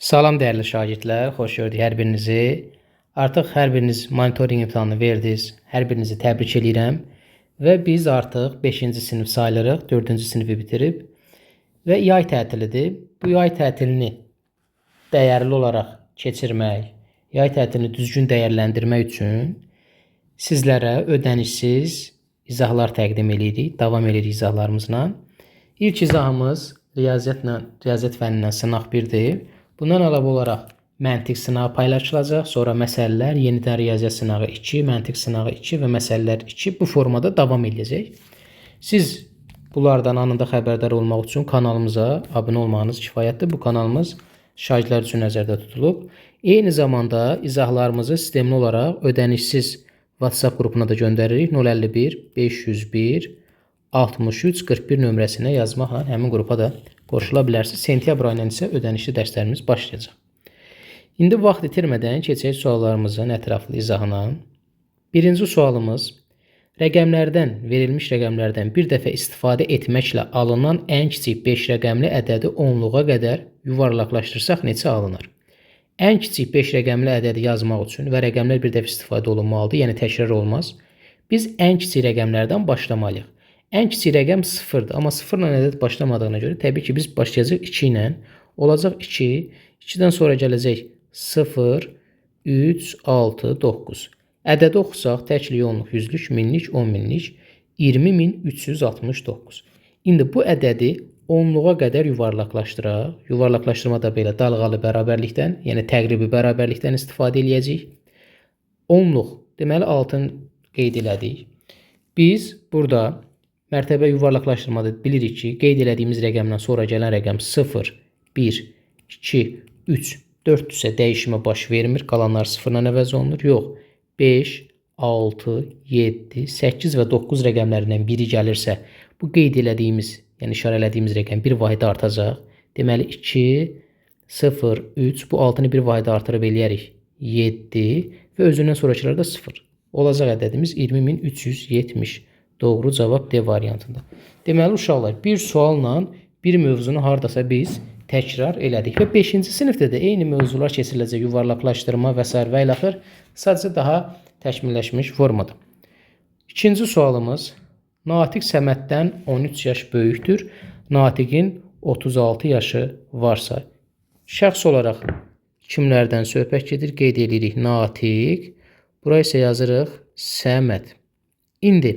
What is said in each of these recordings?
Salam dəyərli şagirdlər, xoş gördük hər birinizi. Artıq hər biriniz monitorinq imtahanını verdiniz. Hər birinizi təbrik eləyirəm. Və biz artıq 5-ci sinif sayılırıq, 4-cü sinifi bitirib və yay tətilidir. Bu yay tətilini dəyərli olaraq keçirmək, yay tətilini düzgün dəyərləndirmək üçün sizlərə ödənişsiz izahlar təqdim eləyirik. Davam eləyirik izahlarımızla. İlk izahımız riyaziyyatla, riyaziyyat fənnindən sınaq 1-dir. Bundan əlavə olaraq məntiq sınağı paylaşılacaq, sonra məsələlər, yenidən riyaziyyat sınağı 2, məntiq sınağı 2 və məsələlər 2 bu formada davam eləyəcək. Siz bunlardan anında xəbərdar olmaq üçün kanalımıza abunə olmağınız kifayətdir. Bu kanalımız şagirdlər üçün nəzərdə tutulub. Eyni zamanda izahlarımızı sistemli olaraq ödənişsiz WhatsApp qrupuna da göndəririk. 051 501 63 41 nömrəsinə yazmaqla həmin qrupa da qoşula bilərsiniz. Sentyabr ayından isə ödənişli dərslərimiz başlayacaq. İndi vaxt itirmədən keçək suallarımızın ətraflı izahına. Birinci sualımız: rəqəmlərdən, verilmiş rəqəmlərdən bir dəfə istifadə etməklə alınan ən kiçik 5 rəqəmli ədədi onluğa qədər yuvarlaqlaşdırsaq neçə alınır? Ən kiçik 5 rəqəmli ədədi yazmaq üçün və rəqəmlər bir dəfə istifadə olunmalıdır, yəni təkrar olmaz. Biz ən kiçik rəqəmlərdən başlamalıyıq. Ən kiçik rəqəm 0-dır, amma 0 ilə ədəd başlamadığına görə təbii ki, biz başlayacağıq 2 ilə. Olacaq 2, 2-dən sonra gələcək 0, 3, 6, 9. Ədədi oxusaq, təklik, onluq, yüzlük, minlik, 10 minlik, 20.369. İndi bu ədədi onluğa qədər yuvarlaqlaşdıraq. Yuvarlaqlaşdırma da belə dalğalı bərabərlikdən, yəni təqribi bərabərlikdən istifadə eləyəcəyik. Onluq, deməli 6-nı qeyd elədik. Biz burada mərtəbə yuvarlaqlaşdırmada bilirik ki, qeyd elədiyimiz rəqəmdən sonra gələn rəqəm 0, 1, 2, 3, 4-dürsə dəyişmə baş vermir. Qalanlar 0-la əvəz olunur. Yox, 5, 6, 7, 8 və 9 rəqəmlərindən biri gəlirsə, bu qeyd elədiyimiz, yəni işarə elədiyimiz rəqəm bir vahidə artacaq. Deməli 2, 0, 3, bu 6-nı bir vahidə artırıb eləyərik 7 və özündən sonrakılar da 0. Olacaq ədədimiz 20.370. Doğru cavab D variantında. Deməli uşaqlar, bir sualla bir mövzunu hardasa biz təkrar elədik və 5-ci sinifdə də eyni mövzular keçiriləcək, yuvarlaqlaşdırma və sair və ilaxır, sadəcə daha təkmilləşmiş formada. İkinci sualımız: Natiq Səməddən 13 yaş böyükdür. Natiqin 36 yaşı varsa, şəxs olaraq kimlərdən söhbət gedir? Qeyd edirik Natiq. Bura isə yazırıq Səməd. İndi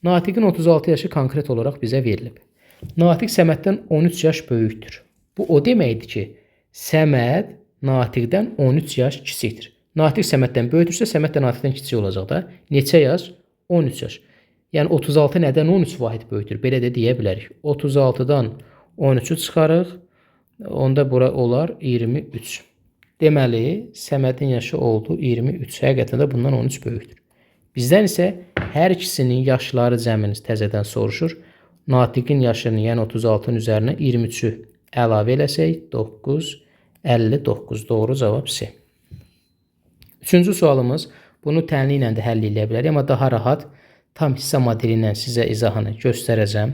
Natiqin 36 yaşı konkret olaraq bizə verilib. Natiq Səməddən 13 yaş böyükdür. Bu o deməkdir ki, Səməd Natiqdən 13 yaş kiçikdir. Natiq Səməddən böyükdürsə, Səməd də Natiqdən kiçik olacaq da. Neçə yaş? 13 yaş. Yəni 36 nədən 13 vahid böyükdür? Belə də deyə bilərik. 36-dan 13-ü çıxarıq. Onda bura olar 23. Deməli, Səmədin yaşı oldu 23. Həqiqətən də bundan 13 böyükdür. Bizdən isə hər ikisinin yaşları cəmini təzədən soruşur. Natiqin yaşını, yəni 36-nın üzərinə 23-ü əlavə eləsək 9, 59. Doğru cavab C. Üçüncü sualımız, bunu tənli ilə də həll eləyə bilərik, amma daha rahat tam hissə modeli ilə sizə izahını göstərəcəm.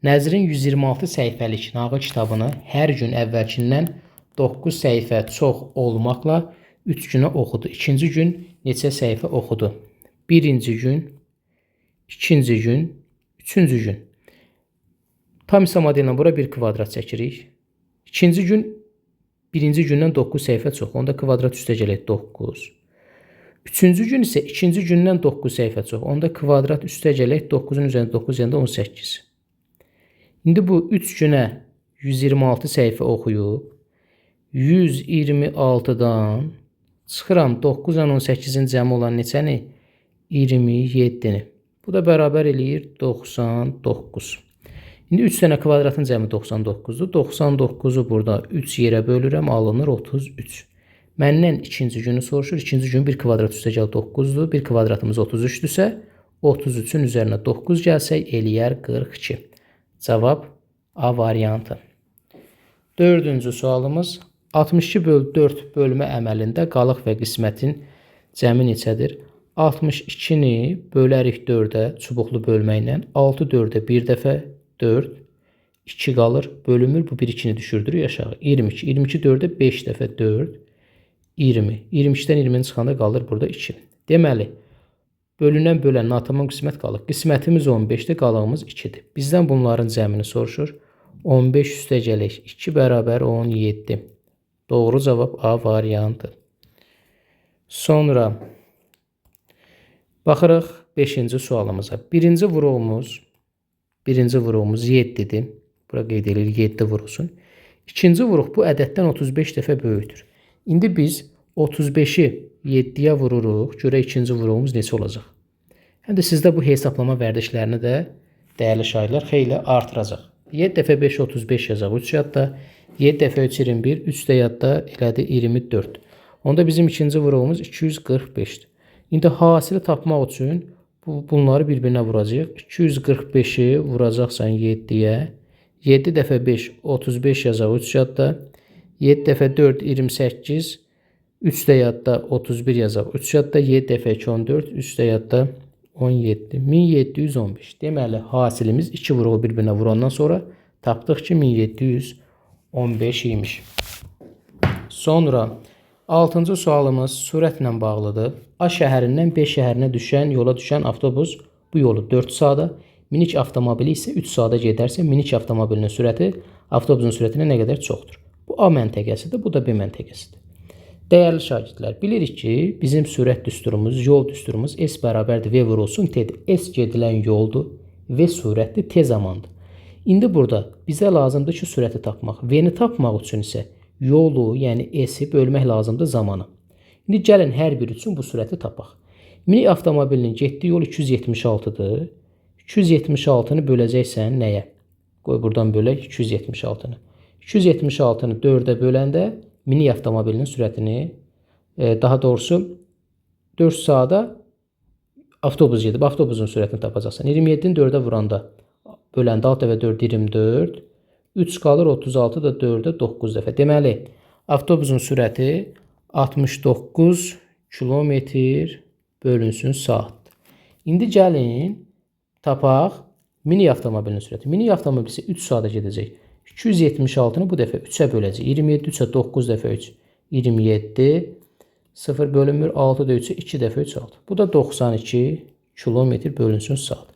Nəzrin 126 səhifəlik nağıl kitabını hər gün əvvəlkindən 9 səhifə çox olmaqla 3 günə oxudu. İkinci gün neçə səhifə oxudu? Birinci gün, ikinci gün, üçüncü gün. Tam hissə modeli ilə bura bir kvadrat çəkirik. İkinci gün birinci gündən 9 səhifə çox. Onda kvadrat üstə gələk 9. Üçüncü gün isə ikinci gündən 9 səhifə çox. Onda kvadrat üstə gələk 9-un üzərində 9, yəni 18. İndi bu 3 günə 126 səhifə oxuyub 126-dan çıxıram 9 ilə 18-in cəmi olan neçəni? 27-ni. Bu da bərabər eləyir 99. İndi 3 dənə kvadratın cəmi 99-dur. 99-u burada 3 yerə bölürəm, alınır 33. Məndən ikinci günü soruşur. İkinci gün bir kvadrat üstə gəl 9-dur. Bir kvadratımız 33-dürsə, 33-ün üzərinə 9 gəlsək eləyər 42. Cavab A variantı. Dördüncü sualımız: 62 böl 4 bölmə əməlində qalıq və qismətin cəmi neçədir? 62-ni bölərik 4-ə çubuqlu bölməklə. 6 4-ə bir dəfə 4, 2 qalır, bölünmür. Bu 1 2-ni düşürdürük aşağı. 22. 22 4-ə 5 dəfə 4, 20. 22-dən 20-ni çıxanda qalır burada 2. Deməli, bölünən bölən natamam qismət qalır. Qismətimiz 15-dir, qalığımız 2-dir. Bizdən bunların cəmini soruşur. 15 üstə gələk. 2 bərabər 17. Doğru cavab A variantı. Sonra baxırıq 5-ci sualımıza. Birinci vuruğumuz 7-dir. Bura qeyd edilir 7 vurulsun. İkinci vuruq bu ədəddən 35 dəfə böyükdür. İndi biz 35-i 7-yə vururuq. Görək ikinci vuruğumuz neçə olacaq. Həm də sizdə bu hesablama vərdişlərini də dəyərli şagirdlər xeyli artıracaq. 7 dəfə 5 35 yazaq 3 yadda. 7 dəfə 3 21, 3 də yadda elədi 24. Onda bizim ikinci vuruğumuz 245-dir. İndi hasili tapmaq üçün bunları bir-birinə vuracağıq. 245-i vuracaqsan 7-yə. 7 dəfə 5 35 yazaq 3 yadda. 7 dəfə 4 28, 3 də yadda 31 yazaq 3 yadda. 7 dəfə 2 14, 3 də yadda 17. 1715. Deməli, hasilimiz 2 vuruğu bir-birinə vurandan sonra tapdıq ki 1715 imiş. Sonra 6-cı sualımız sürətlə bağlıdır. A şəhərindən B şəhərinə düşən, yola düşən avtobus bu yolu 4 saata, minik avtomobili isə 3 saata gedərsə, minik avtomobilinin sürəti avtobusun sürətinə nə qədər çoxdur? Bu A məntəqəsidir, bu da B məntəqəsidir. Dəyərli şagirdlər, bilirik ki, bizim sürət düsturumuz, yol düsturumuz S bərabərdir V vurulsun T-dir. S gedilən yoldur, V sürətdir, T zamandır. İndi burada bizə lazımdır ki, sürəti tapmaq. V-ni tapmaq üçün isə yolu, yəni S-i bölmək lazımdır zamana. İndi gəlin hər biri üçün bu sürəti tapaq. Minik avtomobilinin getdiyi yol 276-dır. 276-nı böləcəksən nəyə? Qoy buradan bölək 276-nı. 276-nı 4-ə böləndə minik avtomobilinin sürətini, daha doğrusu 4 saata avtobus gedib, avtobusun sürətini tapacaqsan. 27-ni 4-ə vuranda, böləndə 6 dəfə 4, 24. 3 qalır, 36 da 4-ə 9 dəfə. Deməli, avtobusun sürəti 69 kilometr bölünsün saat. İndi gəlin, tapaq minik avtomobilinin sürəti. Minik avtomobil isə 3 saata gedəcək. 276-nı bu dəfə 3-ə böləcək. 27 3-ə 9 dəfə 3, 27. 0 bölünmür, 6 da 3-ə 2 dəfə 3, 6. Bu da 92 kilometr bölünsün saat.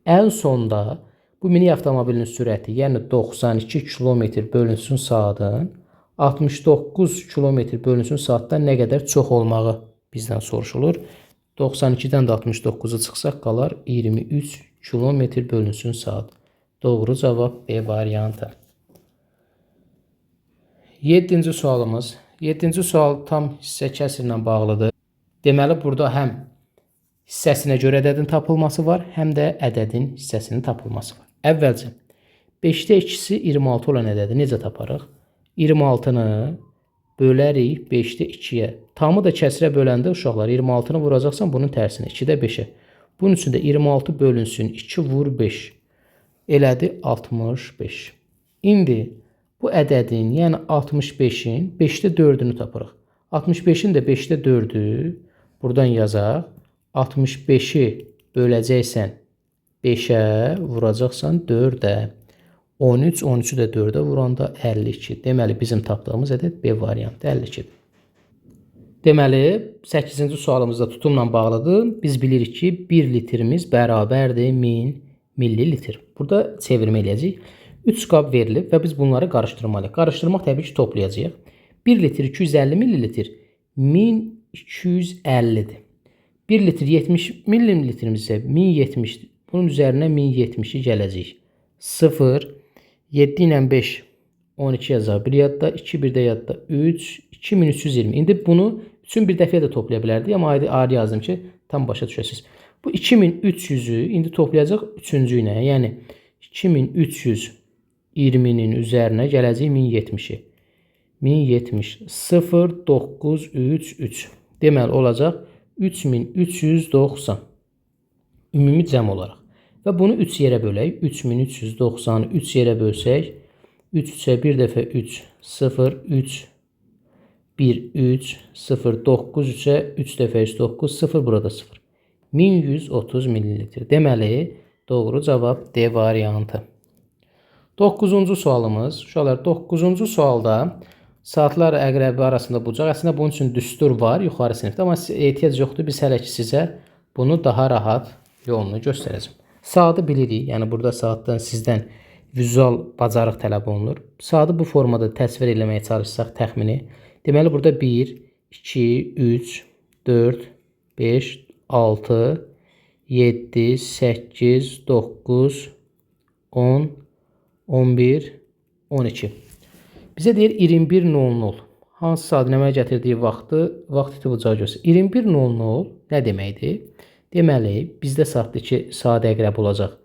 Ən sonda bu minik avtomobilinin sürəti, yəni 92 kilometr bölünsün saatın 69 kilometr bölünsün saatdan nə qədər çox olmağı bizdən soruşulur. 92-dən də 69-u çıxsaq qalar 23 kilometr bölünsün saat. Doğru cavab B variantı. 7-ci sualımız. 7-ci sual tam hissə kəsirlə bağlıdır. Deməli, burada həm hissəsinə görə ədədin tapılması var, həm də ədədin hissəsinin tapılması var. Əvvəlcə 5-də 2-si 26 olan ədədi necə taparıq? 26-nı bölərik 5-də 2-yə. Tamı da kəsirə böləndə uşaqlar 26-nı vuracaqsan bunun tərsinə 2-də 5-ə. Bunun üçün də 26 bölünsün 2 vur 5. Elədi 65. İndi bu ədədin, yəni 65-in 5-də 4-ünü tapırıq. 65-in də 5-də 4-ü buradan yazaq. 65-i böləcəksən 5-ə, vuracaqsan 4-ə. 13, 13-ü də 4-ə vuranda 52. Deməli, bizim tapdığımız ədəd B variantı 52-dir. Deməli, 8-ci sualımızda tutumla bağlıdır. Biz bilirik ki, 1 litrimiz bərabərdir 1000 millilitr. Burada çevirmə eləyəcəyik. 3 qab verilib və biz bunları qarışdırmalıyıq. Qarışdırmaq təbii ki, toplayacağıq. 1 litr 250 millilitr 1250-dir. 1 litr 70 millilitrimiz isə 1070-dir. Bunun üzərinə 1070-i gələcək. 0, 7 ilə 5, 12 yazaq. 1 yadda, 2 bir də yadda, 3, 2320. İndi bunu üçün bir dəfəyə də toplaya bilərdik. Amma ayrı yazdım ki, tam başa düşəsiniz. Bu 2300-ü indi toplayacaq üçüncü ilə. Yəni 2320-nin üzərinə gələcək 1070-i. 1070, 0, 9, 3, 3. Deməli, olacaq 3390. Ümumi cəm olaraq. Və bunu 3 yerə bölək. 3390-ı 3 yerə bölsək, 3 3-ə 1 dəfə 3, 0, 3, 1, 3, 0, 9, 3-ə 3 dəfə 3, 9, 0, burada 0. 1130 millilitr. Deməli, doğru cavab D variantı. 9-cu sualımız. Uşaqlar, 9-cu sualda saatlar əqrəbi arasında bucaq. Əslində bunun üçün düstur var yuxarı sinifdə, amma ehtiyac yoxdur. Biz hələ ki sizə bunu daha rahat yolunu göstərəcəm. Saatı bilirik. Yəni burada saatdan sizdən vizual bacarıq tələb olunur. Saatı bu formada təsvir eləməyə çalışsaq təxmini. Deməli burada 1, 2, 3, 4, 5, 6, 7, 8, 9, 10, 11, 12. Bizə deyir 21:00. Hansı saat əmələ gətirdiyi vaxtı, vaxt iti bucağı göstərir. 21:00 nə deməkdir? Deməli, bizdə saatda 2 saat əqrəbi olacaq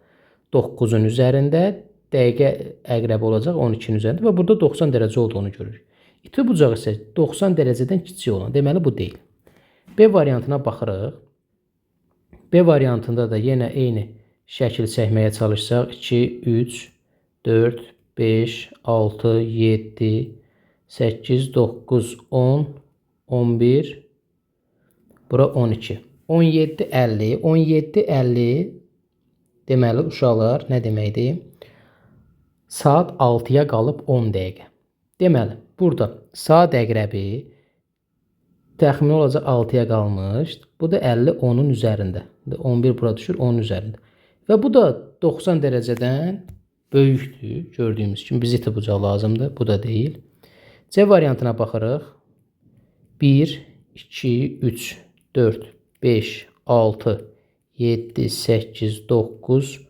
9-un üzərində, dəqiqə əqrəbi olacaq 12-nin üzərində və burada 90 dərəcə olduğunu görürük. İti bucağı isə 90 dərəcədən kiçik olan. Deməli, bu deyil. B variantına baxırıq. B variantında da yenə eyni şəkil çəkməyə çalışsaq 2, 3, 4, 5, 6, 7, 8, 9, 10, 11, bura 12. 17:50. 17:50 deməli uşaqlar nə deməkdir? Saat 6-ya qalıb 10 dəqiqə. Deməli, burada saat əqrəbi təxmini olacaq 6-ya qalmış. Bu da 50 10-un üzərində. 11 bura düşür 10-un üzərində. Və bu da 90 dərəcədən böyükdür. Gördüyümüz kimi bizə iti bucaq lazımdır. Bu da deyil. C variantına baxırıq. 1, 2, 3, 4, 5, 6, 7, 8, 9,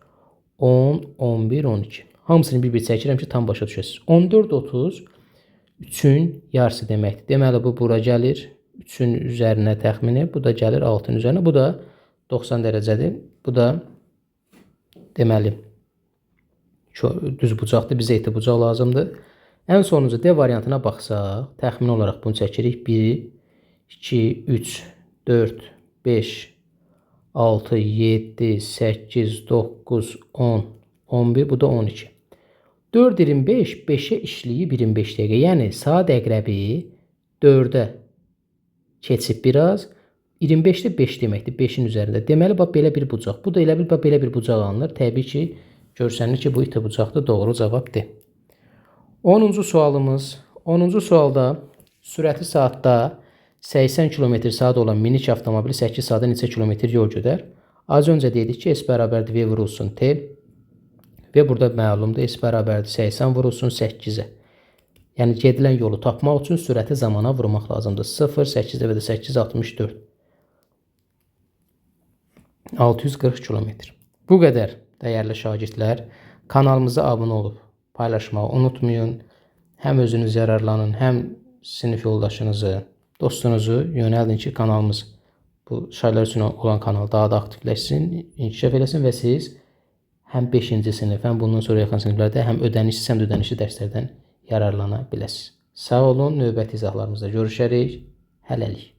10, 11, 12. Hamısını bir-bir çəkirəm ki, tam başa düşəsiniz. 14:30 3-ün yarısı deməkdir. Deməli, bu bura gəlir. 3-ün üzərinə təxmini. Bu da gəlir 6-nın üzərinə. Bu da 90 dərəcədir. Bu da deməli düz bucaqdır. Bizə iti bucaq lazımdır. Ən sonuncu D variantına baxsaq, təxmini olaraq bunu çəkirik. 1, 2, 3, 4, 5, 6, 7, 8, 9, 10, 11, bu da 12. 4:25 5-ə işləyib 25 dəqiqə. Yəni saat əqrəbi 4-ə keçib biraz. 25-də 5 deməkdir. 5-in üzərində. Deməli, bax belə bir bucaq. Bu da elə bil bax belə bir bucaq alınır. Təbii ki, görsənir ki, bu iti bucaqdır. Doğru cavab D. 10-cu sualımız. 10-cu sualda sürəti saatda 80 km saat olan minik avtomobili 8 saatda neçə kilometr yol gedər? Az öncə dedik ki, S bərabərdir V vurulsun T. V burada məlumdur. S bərabərdir 80 vurulsun 8-ə. Yəni gedilən yolu tapmaq üçün sürəti zamana vurmaq lazımdır. 0, 8 dəfə də 8, 64. 640 kilometr. Bu qədər dəyərli şagirdlər. Kanalımıza abunə olub paylaşmağı unutmayın. Həm özünüz yararlanın, həm sinif yoldaşınızı, dostunuzu yönəldin ki, kanalımız bu şagirdlər üçün olan kanal daha da aktivləşsin, inkişaf eləsin və siz həm 5-ci sinif, həm bundan sonra yaxın siniflərdə həm ödənişsiz, həm də ödənişli dərslərdən yararlana biləsiniz. Sağ olun, növbəti izahlarımızda görüşərik. Hələlik.